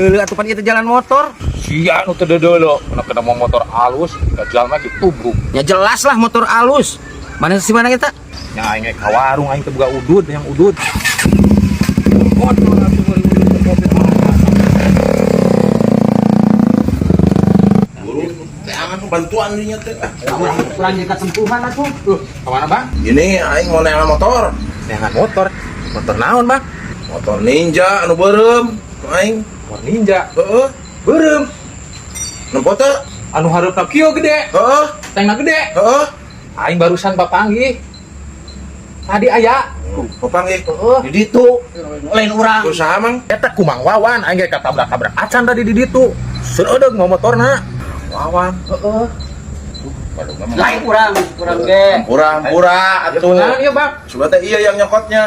Deuleu atuh, pan ieu jalan motor. Sia nu teu deuleu, kena kena mau motor alus, ka jalma ditubruk. Ya jelas lah motor alus. Mana si mana kita? Nya aing ge ka warung, aing teh boga udud, yang udud. Motor atuh meuli udud teh kopi. Buru, jangan bantuan dinya teh. Ah. Kurang jadi kesempuhan atuh. Ka mana, Bang? Ini aing mau neangan motor. Neangan motor. Motor naon, Bang? Motor Ninja anu beureum aing. Motor Ninja. Heeh. Beureum. Nempo teu? Anu hareupna kieu gede, Heeh. tengna gede. Heeh. Aing barusan papanggih. Tadi aya. Papanggih. Heeh. Di ditu. Lain urang. Usaha, Mang. Eta ku Mang Wawan, aing ge katabrak-tabrak acan tadi di ditu. Seudeung mau motorna. Wawan. Heeh. Waduh, Mang. Lain urang, urang ge. Hampura, hampura atuh. Kunaon ieu, Bang? Coba teh iya yang nyokotnya.